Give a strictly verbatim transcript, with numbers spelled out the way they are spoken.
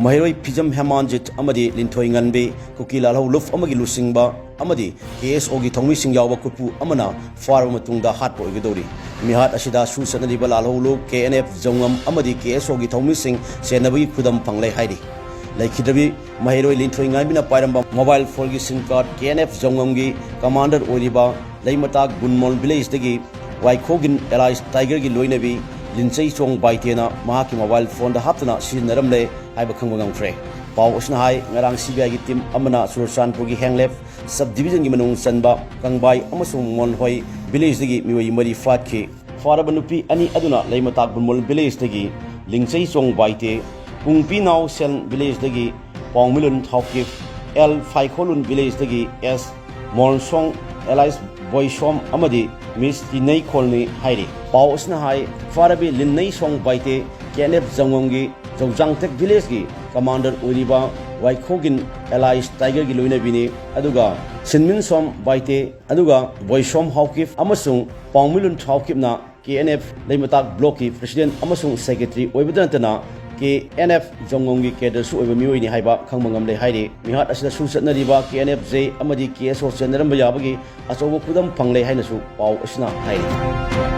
ꯃꯍꯩꯔꯣꯏ ꯐꯤꯖꯝ ꯍꯦꯃꯥꯟꯖꯤꯠ ꯑꯃꯗꯤ ꯂꯤꯟꯊꯣꯏ ꯉꯟꯕꯤ, ꯀꯨꯀꯤ ꯂꯥꯜꯍꯧ ꯂꯨꯞ ꯑꯃꯒꯤ ꯂꯨꯆꯤꯡꯕ ꯑꯃꯗꯤ ꯀꯦ ꯑꯦꯁ ꯑꯣꯒꯤ ꯊꯧꯃꯤꯁꯤꯡ ꯌꯥꯎꯕ ꯀꯨꯠꯄꯨ ꯑꯃꯅ ꯐꯥꯔꯕ ꯃꯇꯨꯡꯗ ꯍꯥꯠꯄ ꯑꯣꯏꯒꯗꯧꯔꯤ꯫ ꯃꯤꯍꯥꯠ ꯑꯁꯤꯗ ꯁꯨ ꯆꯠꯅꯔꯤꯕ ꯂꯥꯜꯍꯧ ꯂꯨꯞ, ꯀꯦ ꯑꯦꯟ ꯑꯦꯐ ꯖꯧꯉꯝ ꯑꯃꯗꯤ ꯀꯦ ꯑꯦꯁ ꯑꯣꯒꯤ ꯊꯧꯃꯤꯁꯤꯡ ꯆꯦꯟꯅꯕꯒꯤ ꯈꯨꯗꯝ ꯐꯪꯂꯦ ꯍꯥꯏꯔꯤ꯫ ꯂꯩꯈꯤꯗ꯭ꯔꯕꯤ ꯃꯍꯩꯔꯣꯏ ꯂꯤꯟꯊꯣꯏ ꯉꯥꯟꯕꯤꯅ ꯄꯥꯏꯔꯝꯕ ꯃꯣꯕꯥꯏꯜ ꯐꯣꯟꯒꯤ SIM card K N F ꯖꯧꯉꯝꯒꯤ ꯀꯃꯥꯟꯗꯔ ꯑꯣꯏꯔꯤꯕ ꯂꯩꯃꯇꯥꯛ ꯒꯨꯟꯃꯣꯜ ꯚꯤꯂꯦꯖꯇꯒꯤ ꯋꯥꯏꯈꯣꯒꯤꯟ ꯑꯦꯂꯥꯏꯁ ꯇꯥꯏꯒꯔꯒꯤ ꯂꯣꯏꯅꯕꯤ ꯂꯤꯟꯆꯩꯆꯣꯡ ꯕꯥꯏꯇꯦꯅ ꯃꯍꯥꯛꯀꯤ ꯃꯣꯕꯥꯏꯜ ꯐꯣꯟꯗ ꯍꯥꯞꯇꯨꯅ ꯁꯤꯖꯤꯟꯅꯔꯝꯂꯦ ꯍꯥꯏꯕ ꯈꯪꯕ ꯉꯝꯈ꯭ꯔꯦ꯫ ꯄꯥꯎ ꯑꯁꯤꯅ ꯍꯥꯏ, ꯉꯔꯥꯡ ꯁꯤ ꯕꯤ ꯑꯥꯏꯒꯤ ꯇꯤꯝ ꯑꯃꯅ ꯆꯨꯔꯆꯥꯟꯄꯨꯔꯒꯤ ꯍꯦꯡꯂꯦꯞ ꯁꯕ ꯗꯤꯕꯤꯖꯟꯒꯤ ꯃꯅꯨꯡ ꯆꯟꯕ ꯀꯪꯕꯥꯏ ꯑꯃꯁꯨꯡ ꯃꯣꯟꯍꯣꯏ ꯚꯤꯂꯦꯖꯇꯒꯤ ꯃꯤꯑꯣꯏ ꯃꯔꯤ ꯐꯥꯈꯤ꯫ ꯐꯥꯔꯕ ꯅꯨꯄꯤ ꯑꯅꯤ ꯑꯗꯨꯅ ꯂꯩꯃꯇꯥꯛ ꯕꯨꯟꯃꯨꯜ ꯚꯤꯂꯦꯖꯇꯒꯤ ꯂꯤꯡꯆꯩꯆꯣꯡ ꯕꯥꯏꯇꯦ, ꯄꯨꯡꯄꯤꯅꯥꯎ ꯁꯦꯟ ꯚꯤꯂꯦꯖꯇꯒꯤ ꯄꯥꯎꯃꯤꯂꯨꯟ ꯊꯥꯎꯀꯤꯞ, ꯑꯦꯜ ꯐꯥꯏꯈꯣꯂꯨꯟ ꯚꯤꯂꯦꯖꯇꯒꯤ ꯑꯦꯁ ꯃꯣꯜꯁꯣꯡ, ꯑꯦꯂꯥꯏꯁ ꯕꯣꯏꯁꯣꯝ ꯑꯃꯗꯤ ꯃꯤꯁ ꯇꯤꯅꯩꯈꯣꯜꯅꯤ ꯍꯥꯏꯔꯤ꯫ ꯄꯥꯎ ꯑꯁꯤꯅ ꯍꯥꯏ, ꯐꯥꯔꯕꯤ ꯂꯤꯟꯅꯩꯁꯣꯡ ꯕꯥꯏꯇꯦ ꯀꯦ ꯑꯦꯟ ꯑꯦꯐ ꯖꯪꯒꯣꯡꯒꯤ ꯖꯧꯖꯥꯡꯇꯦꯛ ꯚꯤꯂꯦꯖꯀꯤ ꯀꯃꯥꯟꯗꯔ ꯑꯣꯏꯔꯤꯕ ꯋꯥꯏꯈꯣꯒꯤꯟ ꯑꯦꯂꯥꯏꯁ ꯇꯥꯏꯒꯔꯒꯤ ꯂꯣꯏꯅꯕꯤꯅꯤ, ꯑꯗꯨꯒ ꯁꯤꯟꯃꯤꯟꯁꯣꯝ ꯕꯥꯏꯇꯦ ꯑꯗꯨꯒ ꯕꯣꯏꯁꯣꯝ ꯍꯥꯎꯀꯤꯞ ꯑꯃꯁꯨꯡ ꯄꯥꯎꯃꯤꯂꯨꯟ ꯍꯥꯎꯀꯤꯞꯅ ꯀꯦ ꯑꯦꯟ ꯑꯦꯐ ꯂꯩꯃꯇꯥꯛ ꯕ꯭ꯂꯣꯛꯀꯤ ꯄ꯭ꯔꯦꯁꯤꯗꯦꯟꯠ ꯑꯃꯁꯨꯡ ꯁꯦꯀ꯭ꯔꯦꯇꯔꯤ ꯑꯣꯏꯕꯇ ꯅꯠꯇꯅ ꯀꯦ ꯑꯦꯟ ꯑꯦꯐ ꯖꯪꯒꯣꯡꯒꯤ ꯀꯦꯗꯔꯁꯨ ꯑꯣꯏꯕ ꯃꯤꯑꯣꯏꯅꯤ ꯍꯥꯏꯕ ꯈꯪꯕ ꯉꯝꯂꯦ ꯍꯥꯏꯔꯤ꯫ ꯃꯤꯍꯥꯠ ꯑꯁꯤꯗ ꯁꯨ ꯆꯠꯅꯔꯤꯕ ꯀꯦ ꯑꯦꯟ ꯑꯦꯐ ꯖꯦ ꯑꯃꯗꯤ ꯀꯦ ꯑꯦꯁ ꯑꯣ ꯆꯦꯟꯅꯔꯝꯕ ꯌꯥꯕꯒꯤ ꯑꯆꯧꯕ ꯈꯨꯗꯝ ꯐꯪꯂꯦ ꯍꯥꯏꯅꯁꯨ ꯄꯥꯎ ꯑꯁꯤꯅ ꯍꯥꯏꯔꯤ꯫